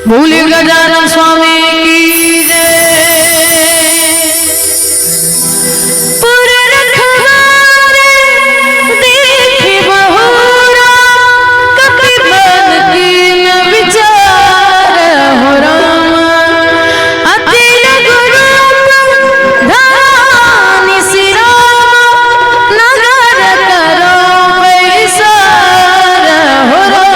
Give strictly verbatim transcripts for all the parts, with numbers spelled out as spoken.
बोलिए गजानन स्वामी की जय। पुर रखवारे देखे बहुरा, कपि मन कीन विचार हो राम। अति लघु रूप धरा निसि राम, नगर करो बैसार हो राम।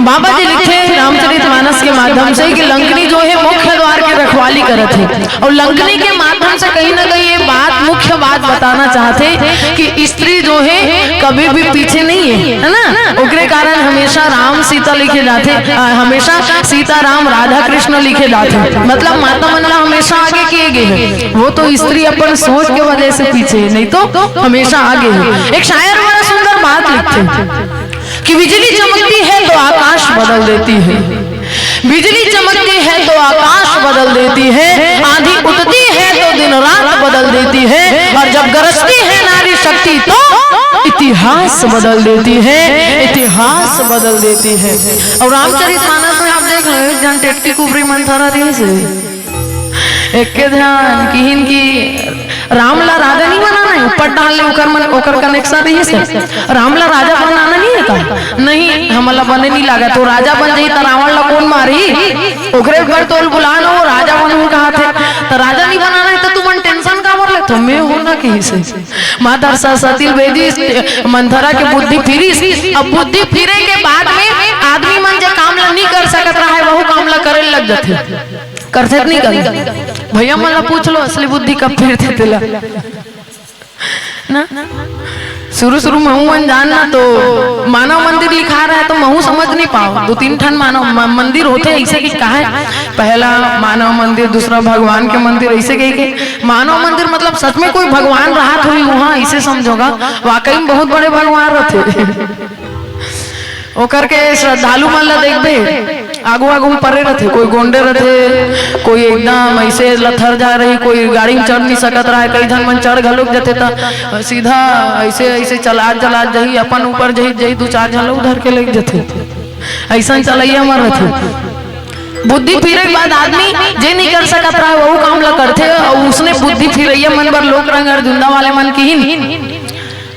बाबा जी लिखे रामचरित मानस के माध्यम से कि लंकनी जो है मुख्य द्वार के रखवाली करत हे, और लंकनी के माध्यम से कहीं ना कहीं ये बात, मुख्य बात बताना चाहत हे कि स्त्री जो है कभी भी पीछे नहीं है, है ना? ओकरे कारण हमेशा राम सीता लिखे जाथे, अ, हमेशा सीता राम राधा कृष्ण लिखे जाथे। मतलब माता मन ला हमेशा आगे किए गए हैं, वो तो स्त्री अपन सोच के वजह से पीछे है, नहीं तो हमेशा आगे है। एक शायर बड़ा सुंदर बात लिखथे कि बिजली चमकती है तो आकाश बदल देती है, बिजली चमकती है तो आकाश बदल देती है, आंधी उठती है तो दिन रात बदल देती है, और जब गरजती है नारी शक्ति तो इतिहास बदल देती है, इतिहास बदल देती है। और रामचरित मानस में आप देख लो, एक झन टेट्टी कुबरी मंथरा रहिस हे, एके झन किहिन कि राम ला राजा नहीं बनाना है, ऊपर डाल ले ओकर मन, ओकर connection रहिस हे। राम ला राजा बनाना नहीं है का? नहीं, हमला बने नहीं लगा। तो राजा बन जाही त रावण ला कौन मारही? ओकरे घर तो बुला ना, वो राजा बनहूं कहा थे, तो राजा नहीं बनाना है तो तुमन tension काबर लेथो? मैं हूं ना कहिस हे। माता सरस्वती भेजिस, मंथरा के बुद्धि फिरिस। अब बुद्धि फिरे के बाद में आदमी मन जे काम ला नहीं कर सकत रहा है, वहू काम ला करे लग जाथे। करथे त नहीं करथे? भैया मन ला पूछ लो, असली बुद्धि कब फिरथे तेला। ना? शुरू शुरू महू अनजान ना, तो मानव मंदिर लिखा रहा है तो महू समझ नहीं पाओ। दो तीन ठन मानव म-, मंदिर होथे ऐसे कि कहा है, पहला मानव मंदिर, दूसरा भगवान के मंदिर, ऐसे कह के मानव मंदिर, मतलब सच में कोई भगवान रहा थोड़ी वहाँ, ऐसे समझोगा। वाकई में बहुत बड़े भगवान रहते। ओकर के श्रद्धालु मन ला देखबे, आगू आगू में परे रथे, कोई गोंडे रथे, कोई एकदम ऐसे लथर जा रही, कोई गाड़ी में चढ़ नहीं सकत रहा है। कई झन मन चढ़ घलोक जथे त सीधा ऐसे ऐसे चलात चलात जही, अपन ऊपर जही जही, दू चार झन लोग धर के लेके जथे। ऐसा चलैया मन रथे। बुद्धि फिरे के बाद आदमी जे नहीं कर सकत रहा है, वहू काम ला करथे। और उसने बुद्धि फिरैया मन बर लोक रंग अर्जुंदा वाले मन किहिन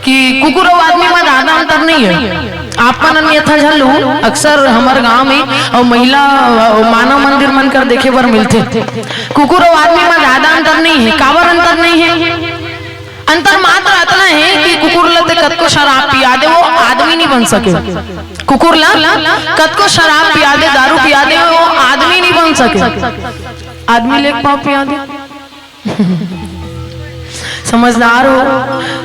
कि कुकुर अउ आदमी म ज्यादा अंतर नहीं है। आप मन अन्यथा झन लू, अक्सर हमर गांव में अउ महिला अउ मानव मंदिर मन कर देखे बर मिलथे। कुकुर अउ आदमी म ज्यादा अंतर नहीं है। काबर अंतर नहीं है? अंतर मात्र अतना है कि कुकुर ल ते कतको शराब पिया दे, वो आदमी नहीं बन सके। कुकुर ल कतको शराब पिया दे, दारू पिया दे, वो आदमी नहीं बन सके। आदमी लेके पाव पिया दे। समझदार हो,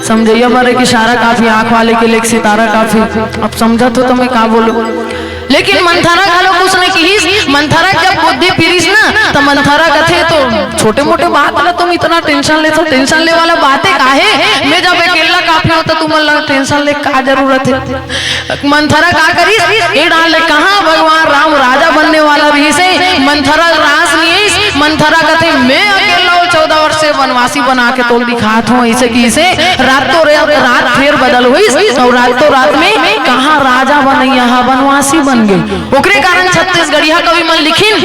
समझैया बर एक इशारा काफी, आंख वाले के लिए एक सितारा काफी। अब समझत हो तो मैं का बोलूं, लेकिन मंथरा घलो कुछ नहीं किहिस। मंथरा जब बुद्धि फिरिस ना, तो मंथरा कथे, "तो छोटे मोटे बात ला तुम इतना tension लेथो, tension ले वाला बातें का है? मैं जब अकेला काफी होता, तुम अलग tension ले का जरूरत है?" मंथरा का करिस? ए डाल ले, कहाँ भगवान राम राजा बनने वाला रहिस हे? मंथरा रास नहीं आइस। मंथरा कथे, "मैं अकेला वो चौदह वर्ष से वनवासी बना के तोल दिखात हूँ।" ऐसे कि इसे रातों रे-, रात फेर बदल हुई और रातों रात में कहाँ राजा बनैया हा, वनवासी बन गए। ओकरे कारण छत्तीसगढ़िया कवि मन लिखिन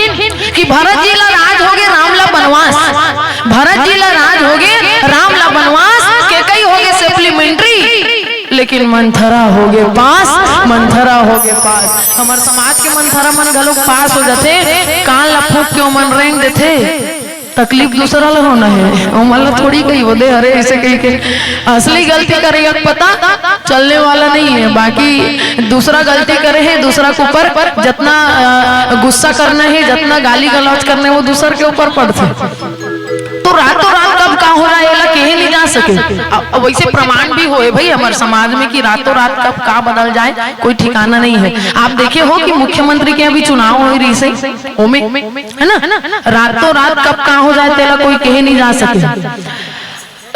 कि भरत जी ला राज होगे, राम ला बनवास। भरत जी ला राज होगे, राम ला बनवास। केकई होगे supplementary। लेकिन मंथरा होगे पास, मंथरा होगे पास। हमर समाज के मंथरा मन घलोक पास हो जाथे, कान ला फूंक के ओमन रेंग देथे। तकलीफ दूसरा ला होना है, ओमन ला थोड़ी कही वो दे, अरे ऐसे कही के असली गलती करे एक पता चलने वाला नहीं है। बाकी दूसरा गलती करे है, दूसरा के ऊपर जितना, अ, गुस्सा करना है, जितना गाली गलौज करना है, वो दूसर के ऊपर पड़थे। तो रातों रात कब का हो रहा है, एला केहे नहीं जा सके। अब, अब वैसे प्रमाण भी होए भाई हमारे समाज में कि रातों रात कब का बदल जाए, कोई ठिकाना नहीं है। आप देखे हो कि मुख्यमंत्री के अभी चुनाव हो रही से, ओमे, है ना, रातों रात कब का हो जाए, तेला कोई केहे नहीं जा सके।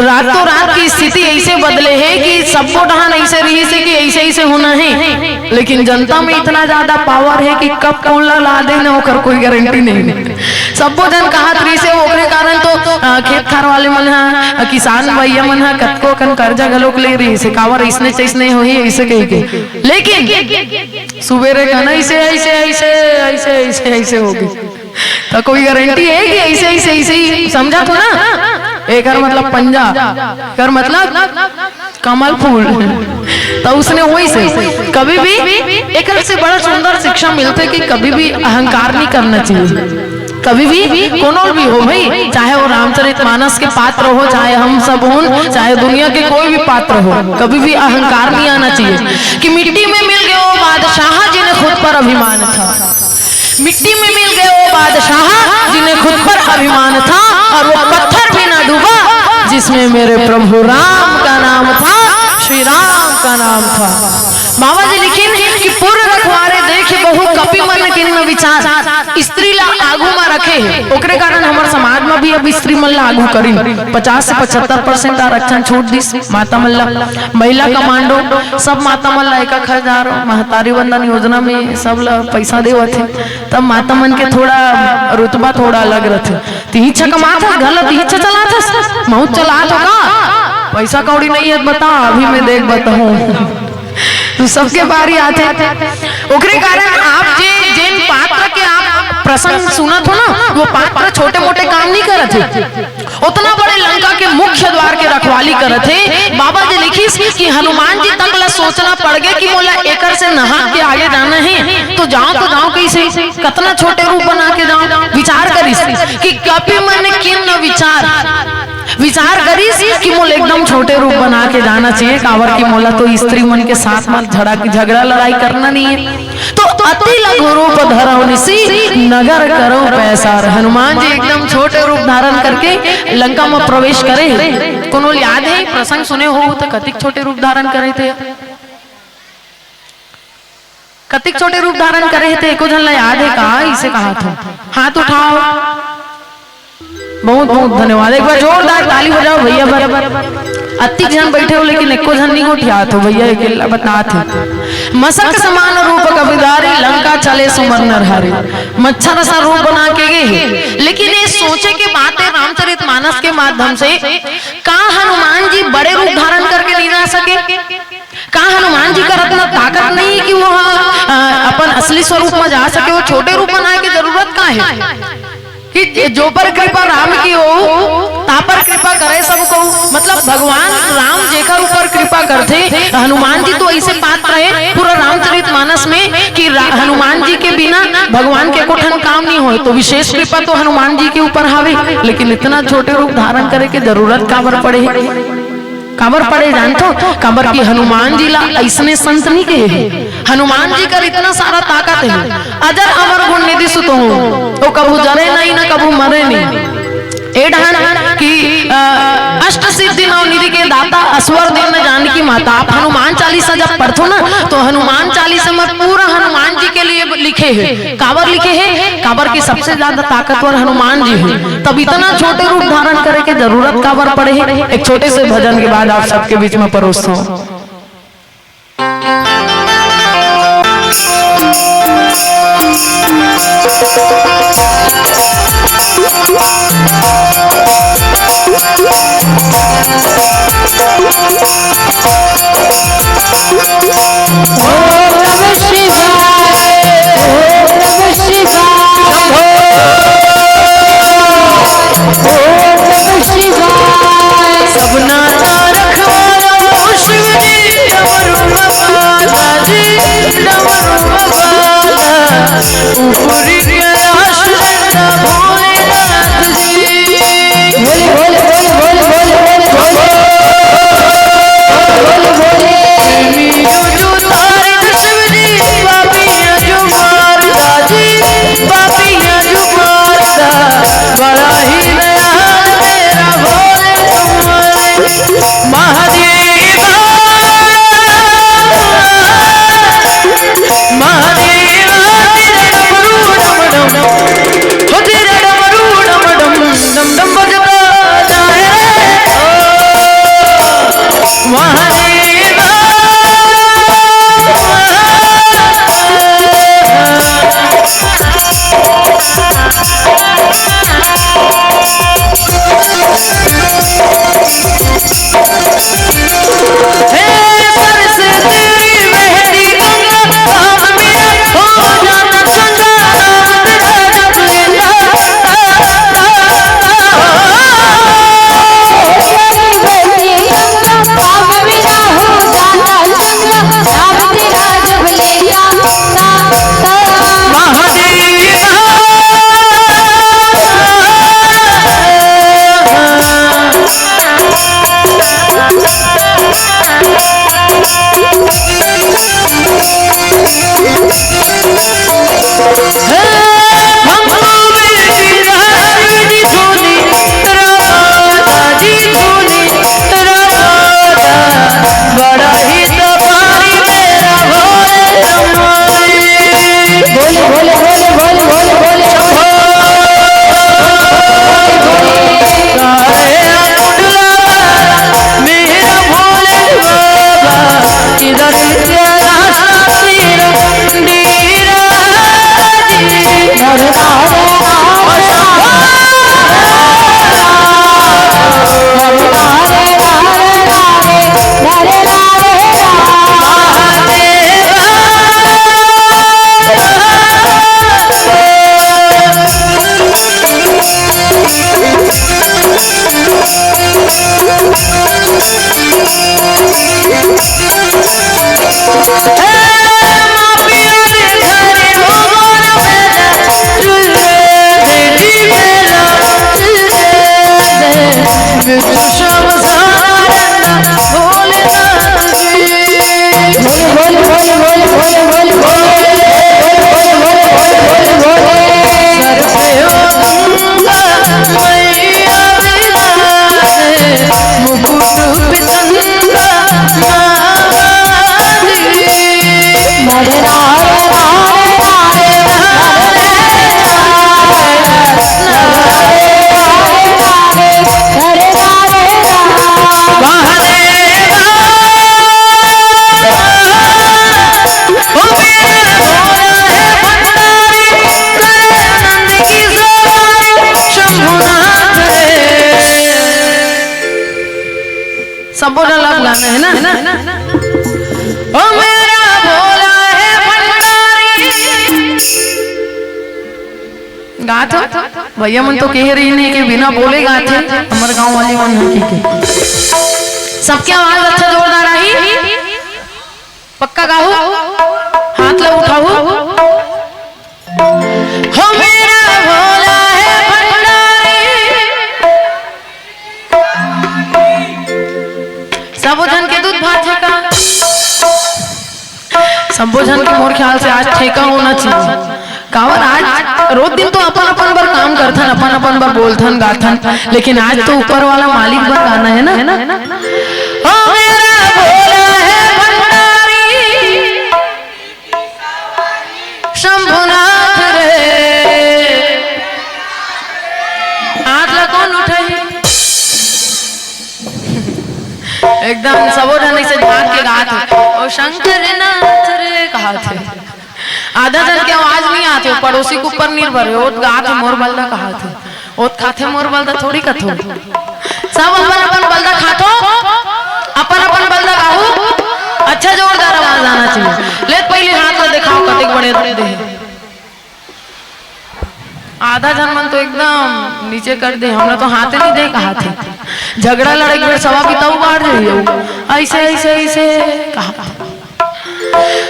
रातों रात की स्थिति ऐसे बदले है कि सबको डहान ऐसे रही से कि ऐसे ऐसे होना है, लेकिन जनता में इतना ज्यादा पावर है कि कब कौन ला ला दे ना, ओकर कोई गारंटी नहीं है। सब्बो झन कहत रहिस हे, ओकरे कारण तो, अ, खेत खार वाले मन ह, अ, किसान भैया मन ह कतको कन कर्जा घलोक ले रहिस हे, काबर अइसने चइसने होही, अइसे कहिके। लेकिन सुबेरे का ना, ऐसे, ऐसे, ऐसे, ऐसे, ऐसे, ऐसे हो गई। तो कोई गारंटी है कि ऐसे, ऐसे, ऐसे ही समझा तो ना? एकर मतलब पंजा, एकर मतलब कमल फूल। तो उसने वही से कभी भी एकर से बड़ा सुंदर शिक्षा मिलते कि कभी भी अहंकार नहीं करना चाहिए। कभी भी, कोनो भी हो भाई, चाहे वो रामचरित मानस के पात्र हो, चाहे हम सब होन, चाहे दुनिया के कोई भी पात्र हो, कभी भी अहंकार नहीं आना चाहिए कि मिट्टी में मिल गए वो बादशाह जिन्हें खुद पर अभिमान था। मिट्टी में मिल गए वो बादशाह जिन्हें खुद पर अभिमान था, और वो पत्थर भी ना डूबा जिसमें मेरे प्रभु राम का नाम था, श्री राम का नाम था। बाबा जी लिखिन कि पुर रखवारे देख बहु कपि मन किन्न विचार। स्त्री ला आगू मा रखे हे, ओकरे कारण हमर समाज मा भी अब स्त्री मन ला आगू करिन। पचास से पचहत्तर परसेंट आरक्षण छूट दिस माता मन ला, महिला कमांडो, सब माता मन ला एक हजार महतारी वंदन योजना में सब ला पैसा देवत हे। तब माता मन के थोड़ा रुतबा थोड़ा अलग रथे। तिही छकमाथस, घर ला तिही चलाथस, महूँ चलात हो का? पैसा कौड़ी नहीं है, बता, अभी मैं देख बताऊँ। तो सबके बारी आथे। ओकरे कारण आप जे, जेन पात्र के आप प्रसंग सुनत हो ना, वो पात्र छोटे मोटे काम नहीं करत हे, उतना बड़े लंका के मुख्य द्वार के रखवाली करत हे। बाबा जी लिखिस कि हनुमान जी तक ला सोचना पड़ गए कि मोला एकर से नहा के आगे जाना हे, तो जाओ तो जाओ कैसे, कतना छोटे रूप बना के जाओ। विचार करिस कि कपि मन किन्न विचार, विचार करिस कि मोला एकदम छोटे रूप बना के जाना चाहिए, काबर कि मोला तो स्त्री मन के साथ मा झड़ा, झगड़ा लड़ाई करना नहीं है। तो अति लघु रूप धरव निसि नगर करव पैसार। हनुमान जी एकदम छोटे रूप धारण करके लंका में प्रवेश करे हे। कोनो याद है प्रसंग सुने हो तो कतिक छोटे रूप धारण करे थे? कतिक छोटे रूप धारण करे हे ते एको झन ला याद हे का? इसे कहा था, हाथ उठाओ। बहुत बहुत धन्यवाद, एक बार जोरदार ताली बजाओ भैया बर। अतिक झन बैठे हो लेकिन एको झन नहीं गोठियात हो भैया, अकेला बतात हे। मसक समान रूप कपिधारी लंका चले सुमर नरहारी। मच्छर सा रूप बना के गए हे, लेकिन ये सोचे के बात है रामचरित मानस के माध्यम से, का हनुमान जी बड़े रूप धारण करके नहीं जा सके? का हनुमान जी कर अतना ताकत नहीं कि वो ह, अ, अपन असली स्वरूप में जा सके? वो छोटे रूप में आए के जरूरत का है कि जे-, जो पर कृपा राम की हो, ता पर कृपा करे सब को। मतलब भगवान राम जेकर ऊपर कृपा करथे, हनुमान जी तो ऐसे पात्र है पूरा रामचरित मानस में कि रा-, हनुमान जी के बिना भगवान के कोठन काम नहीं होए। तो विशेष कृपा तो हनुमान जी के ऊपर हावे, लेकिन इतना छोटे रूप धारण करे के जरूरत काबर पड़े है? काबर पड़े जानथो? काबर कि हनुमान जी ला अइसने संत नहीं कहे हे। हनुमान जी कर इतना सारा ताकत है, अजर अमर गुण निधि सुत हो, वो कभू जरे नहीं ना कभू मरे नहीं। ए ढान कि, अ, अष्ट सिद्धि नौ निधि के दाता असवर दीन जानकी माता। आप हनुमान चालीसा जब पढ़थो ना, तो हनुमान चालीसा में पूरा हनुमान जी के लिए लिखे हे। काबर लिखे हे? काबर कि सबसे ज्यादा ताकतवर हनुमान जी हे। तब इतना छोटे रूप धारण करे के जरूरत काबर पड़े हे? एक छोटे से भजन के बाद आप सबके बीच में परोसता हूँ। सब्बो झन ला गाना हे ना, हे ना? ओ मेरा भोला है भंडारी। गात हो? भैया मन तो कहे रहिन हे कि बिना बोले गात हे, हमर गांव वाले मन ह कहिके। सबके आवाज अच्छा जोरदार आही, पक्का गाहू, हाथ ला उठाहू। हो मेरा भोला है भंडारी, सबो झन के दूध भात हे का? सब्बो झन के मोर ख्याल से आज ठेका होना चाहिए। काबर आज रोज दिन तो अपन अपन बर काम करथन, अपन अपन बर बोलथन, गाथन, लेकिन आज तो ऊपर वाला मालिक बर गाना हे ना, हे ना? ओ मेरा भोला है भंडारी, शंभुनाथ रे। हाथ ला कोन उठाही? एकदम सबो झन अइसे झांक के गात हे, "ओ शंकर नाथ रे" कहात हे। आधा झन के आवाज नइ आत हे, पड़ोसी के ऊपर निर्भर हे, ओ गात हे, "मोर बलदा" कहात हे। ओत खाथे मोर बलदा थोड़ी कथो। सब अपन अपन बलदा खाथो, अपन अपन बलदा गाहू। अच्छा जोरदार आवाज आना चाहिए। ले त पहिली हाथ ला देखाव कतेक बड़े दे हे। आधा झन मन तो एकदम नीचे कर दे, हमला तो हाथे नइ दे कहाथे। झगड़ा लड़े के बेर सवा बिताऊ बाढ़ जाही, अइसे, अइसे, अइसे कहा।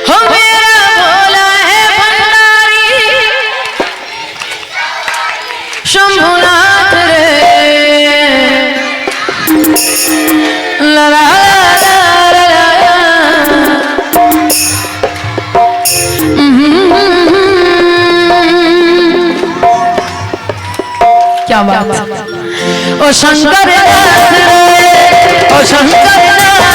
हो मेरा भोला है भंडारी, शंभुनाथ रे। ला ला ला ला ला ला। क्या बात। ओ शंकर नाथ रे, ओ शंकर नाथ